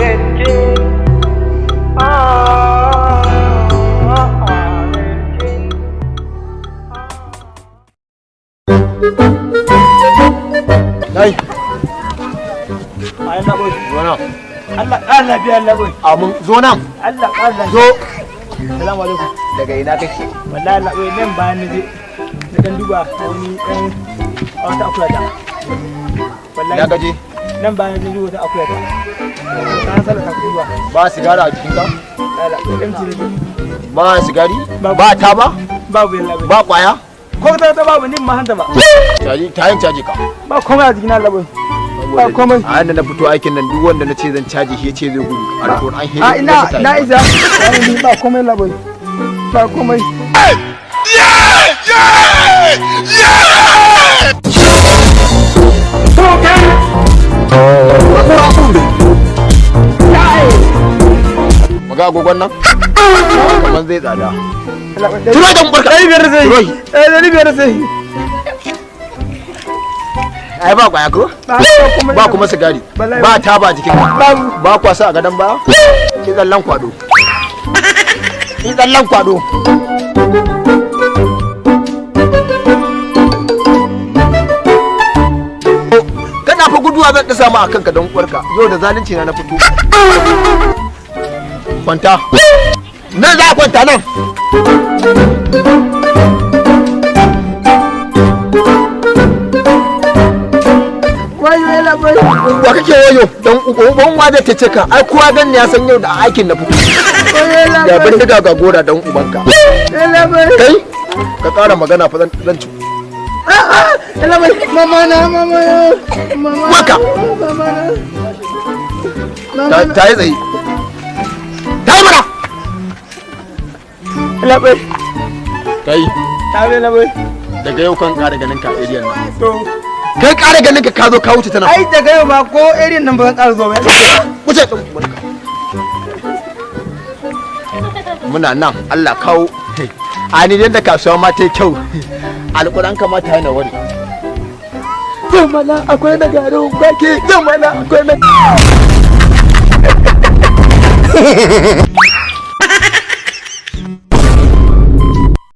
RNG. RNG. Kai, Ai na boy. zo nan. Allah ƙara lafiya Allah boy. Amin, zo nan. Allah ƙara lafiya. Zo. Salamu alaikum. Daga ina kake? Wallahi Allah boy, nan bayan na je na dan duba wani dan wata akuya ta. Wallahi Ina kaje? Nan bayan na je duba wata akuya ta. Na sallah ta duba. Ba sigara a jikinka? Allah boy, dan ci ne. Ba sigari? Babu. Ba taba? Babu yalla boy. Ba kwaya? Ko ta babu nin ma hanta ba. Caji, tayin caji ka. Ba komai a jikina Allah boy. Ba komai. A yanda na fito aikin nan, duk wanda na ce zan caji shi ya ce zai gudu. Alƙur'an hedi. A ina na isa. Ni ba komai Allah boy. Ba komai. Maga agogon nan? Kaman zai tsada. Allah boy. Turo da barka. 500 sai. Turo shi. Eh, 500 sai. Ai ba kwaya ko? Ba komai. Ba kuma sigari. Wallahi. Ba taba a jikinka. Babu. Ba kwasa a gadon ba? Ki tsallan kwado. Ki tsallan kwado. Kana fa guduwa zan dasa ma a kanka don uwarka. Yau da zalunci na na fito. Kwanta. Nan za a kwanta nan. Wayo yalla boy. Wa kake wayo dan uban wa zai tace ka? Ai kowa ganni ya san yau da aikin na fito. Wayo yalla Ga boy. bindiga ga gora dan ubanka. Yalla boy. Kai ka ƙara magana fa zan ci. Yalla boy. Mama na, mama na. Mama. Waka. Mama na. Ta yi tsaye. Ta yi mana. Yalla boy. Kai Ta yalla boy. daga yau kan ƙara ganin ka a area nan. To Kai ƙara ganin ka ka zo ka wuce tana. ai daga yau ma ko irin nan ba zan ƙara zuwa ba. Wuce ɗin ubanka. Muna nan Allah kawo. A ni da kasuwa ma ta yi kyau. Alƙur'an kamata yana wani. Yau mana akwai na garin kwaki. Yau mana akwai na.